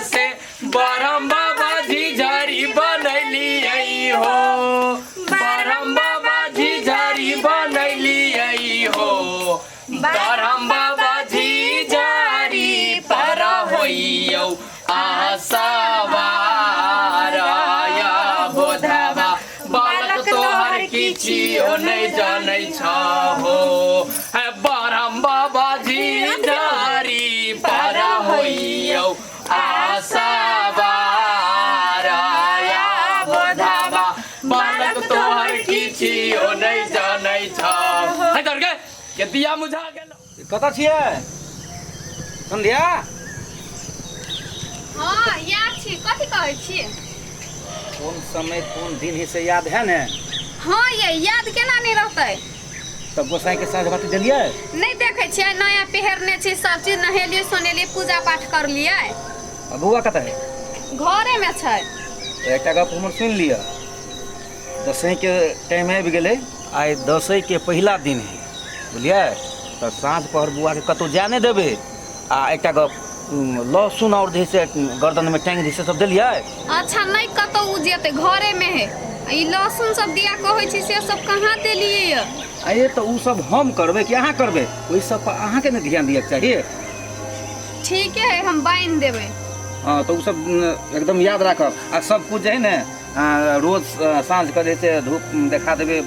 से बरम बाबा झिझरी बनैलियै हो, बरम बाबा झिझरी बनैलियै हो, बरम बाबा झिझरी पर होइयौ आसवार या बोधवा, बालक तोहर किछियो नहि जनै छहो। हे बरम बाबा झिझरी पर होइयौ आसवार या बोधवा, बालक तोहर किछियो नहि जनै छहो। हे तोहर के दिया मुझा गेल। कतऽ छियै संध्या? हाँ, याद छी। कथी कहै छी? कोन समय कोन दिन है से याद है ने? हाँ ये याद केना नहीं रहतै। तब गोसाई के साँझ बाती देलियै? नहीं देखै छियै, नया पहिरने छी, सब चीज नहेलियै सोनेलियै, पूजा पाठ करलियै। आ बौआ कतऽ है? घरे में छै। तऽ एकटा गप हमर सुनि लिअ, दसैँ के टाइम आबि गेलै, आइ दसैँ के पहिला दिन है, बुझलियै? तऽ साँझ पहर बौआके कतहु जाय नहि देबै। आ एकटा गप, लहसुन आओर जे है से गर्दनमे टाँगि जे से सब देलियै? अच्छा, नहि कतहु ओ जेतै, घरेमे है। आ ई लहसुन सब दिया कहै छी से सब कहाँ देलियै यऽ? अरे तऽ ओ सब हम करबै कि अहाँ करबै? ओहि सब पर अहाँके ने ध्यान दिअके चाही। ठीके है, हम बान्हि देबै। हँ, तऽ ओ सब एकदम याद राखब। आ सब कुछ जे है ने रोज साँझ के जे से धूप देखा देबै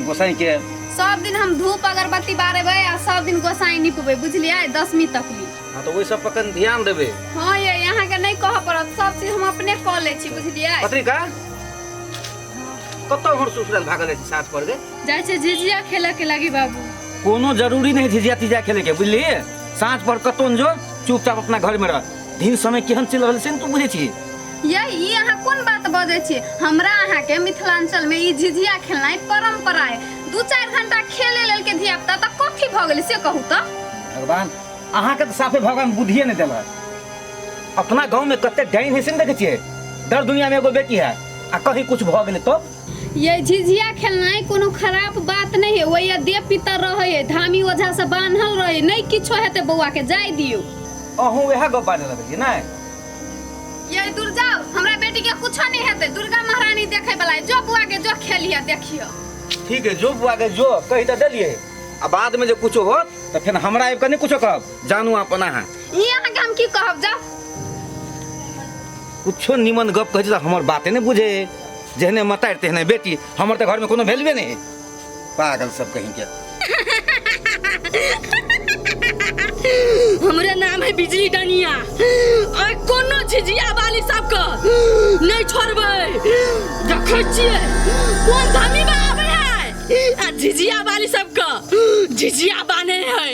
गोसाईके। सब दिन हम धूप अगरबत्ती बारेबै आ सब दिन गोसाई निपबै, बुझलियै? दसवीं तक ली। हँ, तऽ ओहि सब पर कनि ध्यान देबै। हँ ये, अहाँके नहि कहऽ पड़त, सब चीज हम अपने कऽ लै छी, बुझलियै? पत्रिका कतऽ हमर ससुराल भागल जाइ छै साँझ पर गे? जाइ छै झिझिया खेलऽ के लागी बाबू। कोनो जरूरी नहि झिझिया तिझिया खेलैके, बुझलियै? साँझ पर कतौ जो, चुपचाप अपना घरमे रह। दिन समय केहन चलि रहल छै ने तू बुझै छी? ये ई अहाँ कोन बात बजै छी? हमरा अहाँके मिथिलांचल में ई झिझिया खेलनाइ परंपरा है। 2-4 घंटा खेले लेल के धिया पुता तऽ कथी भऽ गेलै से कहू तऽ? भगवान अहाँके तऽ साफे भगवान बुद्धिए नहि देलक। अपना गाँव में कते डाइन है से नहि देखै छियै? दर दुनिया में एगो बेटी है आ कहीं कुछ भऽ गेलै तो? ये झिझिया खेलनाइ कोनो खराब बात नहीं है। वही देव पितर रहे है, धामी ओझा से बान्हल रहे, नहीं किछो हेतै बौआ के, जाय दियौ। अहूँ वएह गप बाजऽ लगलियै नहि? ये दूर जाओ, हमरा बेटी के कुछो नहीं हेतै, दुर्गा महारानी देखे वाला है। जो बुआ के जो खेलिए देखियो। ठीक है, जो बुआ के जो कही तऽ देलियै, आ बाद में जे कुछो होत तऽ फेर हमरा आबि कऽ नहि कुछो कहब, जानू अपन अहाँ। ई अहाँके हम की कहब, जाओ। कुछो निमन गप कहै छै तऽ हमर बाते नहि बुझे, जेहने मतारि तेहने बेटी, हमर तऽ घरमे कोनो वैल्यूए नहि है। पागल सब कहीं के। हमरे नाम है बिजली डनिया, और कोनो झिझिया वाली सबके नहीं छोड़बै। देखै छियै कोन धामी में आबै है आ झिझिया वाली सबके झिझिया बान्हे है।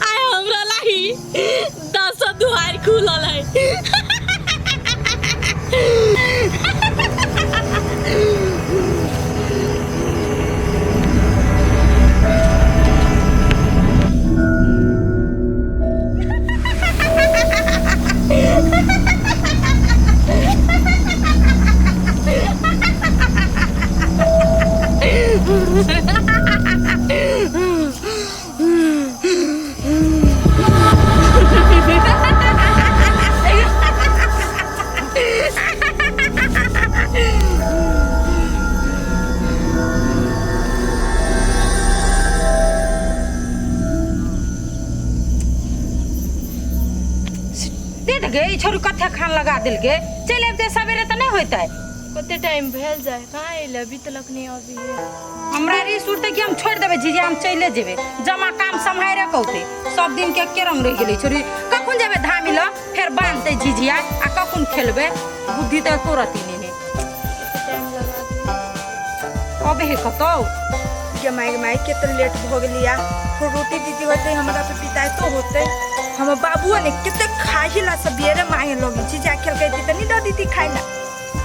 आइ हमरा लाही 10 दुआरि खुलल है। दे दे गे, ई छोरू कथे खान लगा देलके, चलि अबिते सवेरे तऽ नहि होइतै। कते टाइम भेल जाए, कहाँ अयलै अभी तलक नहीं अभी है। हमरा रिस उठतै कि हम छोड़ि देबै झिझिया, हम चलि जेबै, जमा काम सम्हारे कौते सब दिन के एके रंग रहि गेलै। छोरी कखन जेबै धामी लग, फेर बान्हतै झिझिया आ कखन खेलबै, बुद्धि तऽ एको रत्ती नहि है। टाइम लगा दे। अबे हे कतौ गे माय गे माय, कते लेट भऽ गेलिया। फिर रोटी दीदी होतै हमरा पे पिताई तो होतै। हमर बाबुओ ने कते खाही ला सबेरे मांगे लगी छी, जा खेलकै तऽ नहीं दऽ दीदी खाइ ला।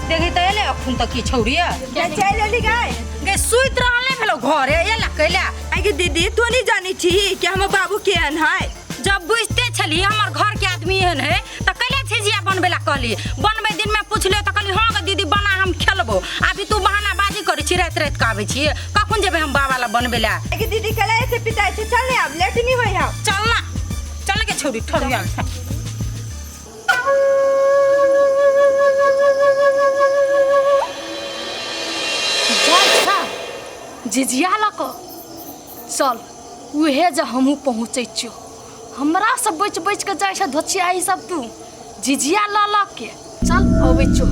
देखी तऽ एलै अखन तक की छौड़िया। गे चलि एली गाय। गे सुति रहल नहि भेलौ घरे एला कैला? आइ गे दीदी तू नहीं जानै छी कि हमर बाबू केहन है? जब बुझते छली हमर घर के आदमी एहन है तऽ कैले झिझिया बनबै ला कहली? बनबै दिन में पुछलियो तऽ कहली हाँ गे दीदी बना हम खेलबो। अभी तू बहानाबाजी करै छी राति राति राति के आबै छियै कखन जेबै हम बाबा ला बनबै ला कि दीदी कल ऐसे पिताई छै चल ने आब लेट नहीं होई हम। चल ना चल के छोड़ी ठोरिया। जाइ छा झिझिया लऽ कऽ चल उहे जे हमहूँ पहुँचै छियौ। हमरा से बचि बचि कऽ जाइ छै धोचिया ई सब तू झिझिया लऽ लऽ के चल अबै छियौ।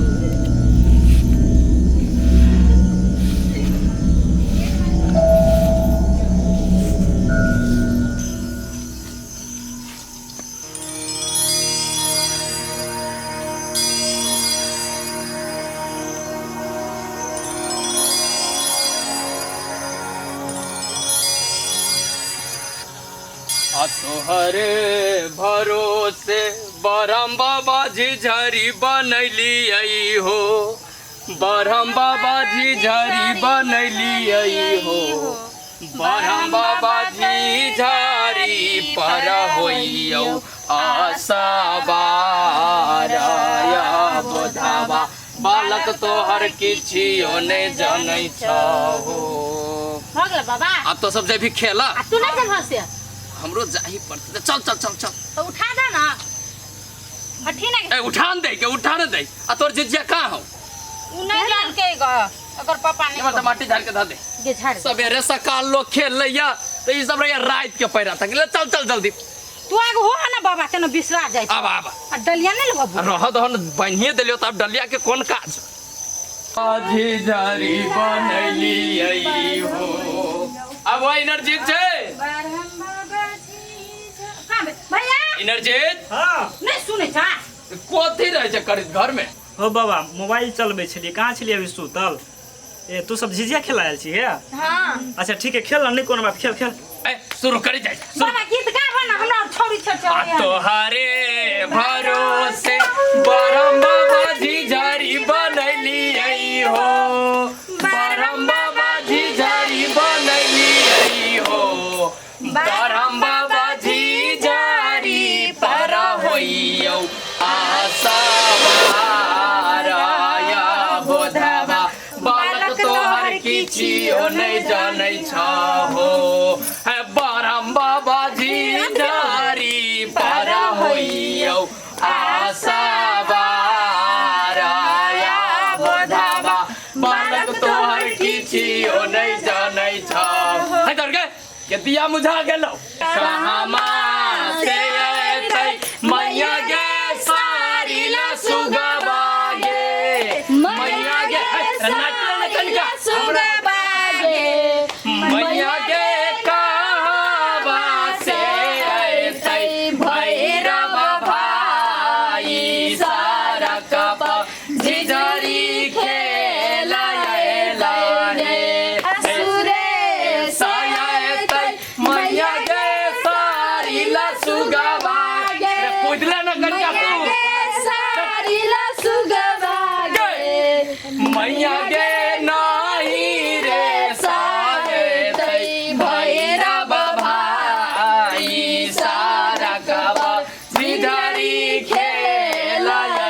आ तोहरे भरोसे बरम बाबा झिझरी बनैली हो, बरम बाबा झिझरी बनैली हो, बरम बाबा झिझरी पर होइयौ आशा बाराया बोधावा बालक तोहर किछियो ने जनै छहो। भऽ गेल बाबा। आब तो सब जेबही खेला। आ तू नहीं जेबह से? हमरो जाही पड़तै। चल चल चल चल। तो उठा दे ना। अठी ना। ए उठान दे के उठान दे। आ तोर जिज्जा कहाँ हो? उ नहीं जान के ग अगर पापा नहीं एमहर से माटी झाड़ के धर दे। गे झाड़ दे। सवेरे सकाल लोग खेल लैया तो ई सब रहिया रात के पैरा तक। ले चल चल जल्दी। तू आगे हो ना बाबा तेनो बिसरा जाय आब आब। आ डलिया नहीं लेबो? रह दहन बान्हिए देलियो त आब डलिया के कोन काज। झिझरी बनैली हो। अब वो इनरजीत छै। भैया इनरजीत। हाँ नहीं सुनै छा। कथी रहै छै करैत घर में? हो बाबा मोबाइल चलबै छलियै, कहाँ छलियै अभी सुतल? ए तू सब झिझिया खेला आयल छी हे? हाँ। अच्छा ठीक है खेल ना, नहीं कोनो बात, खेल खेल। ए शुरू करी जाय। बाबा गीत गाबो ना हमरा छोड़ी छ आ तोहरे भरोसे बरम बाबा झिझरी बनैली हो, बरम बाबा झिझरी बनैली हो, बरम बाबा झिझरी पर होइयौ आशा बाराया बोधावा बालक तोहर किछियो नहीं जनै छहो। है बरम बाबा झिझरी पर होइयौ आशा बाराया बोधावा बालक तोहर किछियो नहीं जनै छहो। है तोहर के दिया मुझा गेलौ कहाँ से अयतै मैया गे सारी ला सुगबा गे, मैया गे सुगबा गे, मैया गे कहवा से अयतै भैरव भाई सारा कप झिझरी खेला रे असुरे सयतै मैया गे सारी ला सुगबा गे। पूजले न कनिका तू। सारी ला सुगबा गे, मैया गे नाही रे सायतै भैरव भाई सारा कब झिझरी खेला है।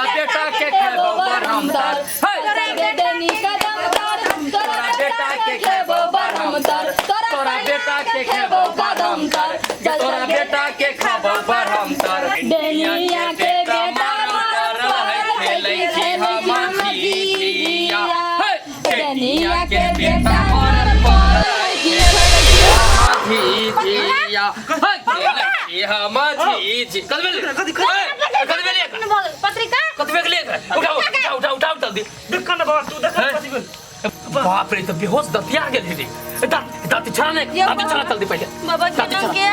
बेटा के खेबो बरहम तर, तोरा बेटनी कदम तर, तोरा बेटा के खेबो बरहम तर, तोरा बेटा के खेबो कदम तर, तोरा बेटा के खेबो बरहम तर। डनिया के बेटा खेलै छी हम झिझिया, डनिया के बेटा मरल पर झिझिया, खेलै छी हम झिझि। कतबे कतबे पत्रिका कतबे के लिए उठाओ उठाओ उठाओ उठाओ जल्दी। देख ना बाबा तू देख कथी भेल। बाप रे तो बेहोश दतिया गेल हेरे। दाँत छड़ा ने, दाँत छड़ा जल्दी पहिले। बाबा के नाम के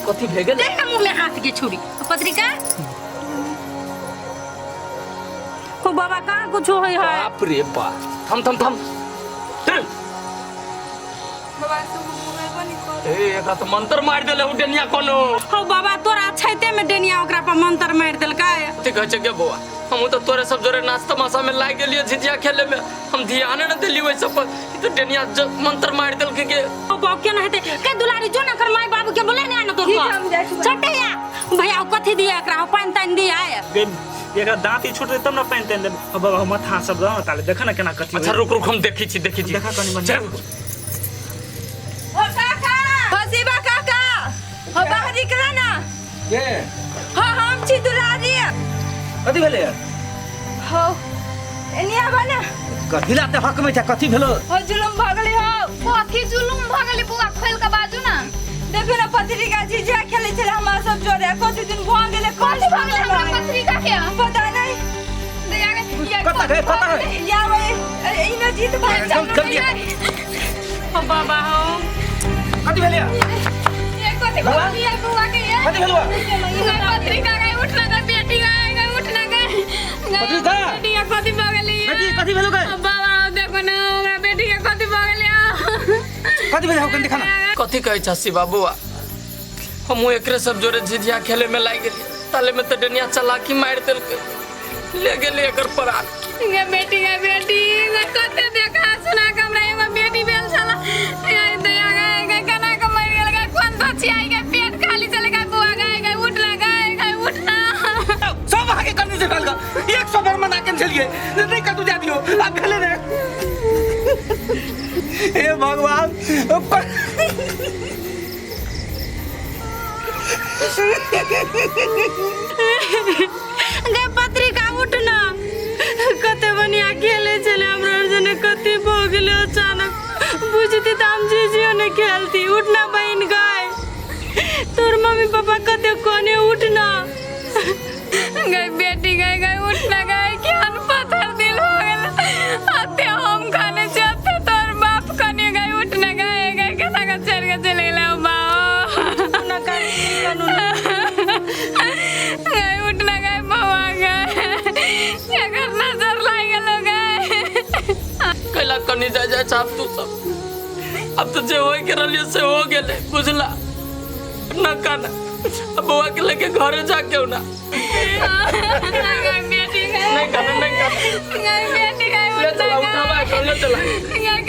कथी भे गेल? देख ना मुंह में हाथ के छुरी पत्रिका। हो बाबा कहाँ कुछ होय है? बाप रे बाप। थम थम थम। बाबा तो मोबाइल पर निकल। ए एकरा तो मंत्र मार देले उ डनिया कोनो। हो बाबा तोरा छैते में डनिया ओकरा पर मंत्र मार देलकै। ते कहै छै के बौआ हमहूँ तो तोरे सब जोरे नाच तमाशा में लाग गेलियो झिझिया खेले में, हम ध्यान न देलियो ओइ सब पर। ई तो डनिया मंत्र मार देलकै के। हो बाबा केना हेतै? के दुलारी जो ना कर माय बाबू के बोले ने आना तोर ठीक है, हम जाइ छी। छटे या भैया कथी दिया एकरा? पानि तानि दिया। गे एकरा दाँत ही छूटतै तब ने पानि तानि देबै। हौ बाबा, हौ माथा सब दऽ ताले देख ने केना कथी। अच्छा रुक रुक, हम देखै छी देखै छी। देखा कनी मनी। चल। हो काका, हो शिवा काका, हो बाहर निकला ना। के? हो हम छी दुलारी। कथी भेलै? हो एनी आबा ना। कथी लाते हक में छै? कथी भेलो? हो जुलुम भऽ गेलै हो। कथी जुलुम भऽ गेलै बौआ, खोलि कऽ बाजू ना। देखियौ ने पत्रिका झिझिया खेलै छलै हमरा सब जोरे, कथी दिन भऽ गेलै। कथी भऽ गेलै हमरा पत्रिका के? पता नहीं। दया गे, ये कतऽ गए, कतऽ गए? या भाई इने जीत भाई। चल चल दिया। हो बाबा हो। कथी भेलै? ये कथी भऽ गेलै ये बौआ के? ये कथी भेलौ? ये पत्रिका गए उठना गए, बेटी गए गए उठना गए। पत्रिका? बेटी के कथी भऽ गेलै ये? बेटी कथी भेलौ गए? बाबा देखो ना, हमरा बेटी के कथी भऽ गेलै। कथी भेलै हौ, कनि देखा ना। कथी कहै छह शिवा बौआ? हमहूँ एकरे सब जोरे झिझिया खेले में लागि गेलियै, ताले में तऽ डनिया चलाकी मारि देलकै, ले गेलै एकर प्राण। गे बेटी, गे बेटी गे, कते देखा सुना के हमरा एगो बेटी भेल छला, ये दया गे गे केना के मरि गेल गे? कोन बची आई गे? पेट खाली चले गे बौआ, गे गे उठना गे गे उठना। सब अहाँके करनी से भेल। 100 बेर मना के छलियै, नहीं कतू जा दियौ, आब भेलै रे। हे भगवान। गे पत्रिका उठ ना, कते बढ़िया खेले छले हमरा जने, कते भऽ गेलै अचानक। बुझती तऽ हम झिझियो नहि खेलती। उठ ना बहिन गए, तोर मम्मी पापा कते कोने, उठ ना। गई बेटी गई गई उठना गई, केहन पत्थर दिल हो गेल। अते हम खाने छी, अते तोर बाप कने। गई उठना गई गई, केना के चढ़ के चलि गेलै बाबा। ना कानू। गई उठना गई बौआ गई, एकर नजर लागि गेलो गई। कैला कनी जाय जाय छ आब तू सब? अब तो जे होय के रहलियै से हो गेलै, बुझला न? काना, अब बौआ के लेके घरे जाके ना। गई बेटी गई। नहीं काना, नहीं काना। गई बेटी गई। ले चला, उठावा, ले चला। गई।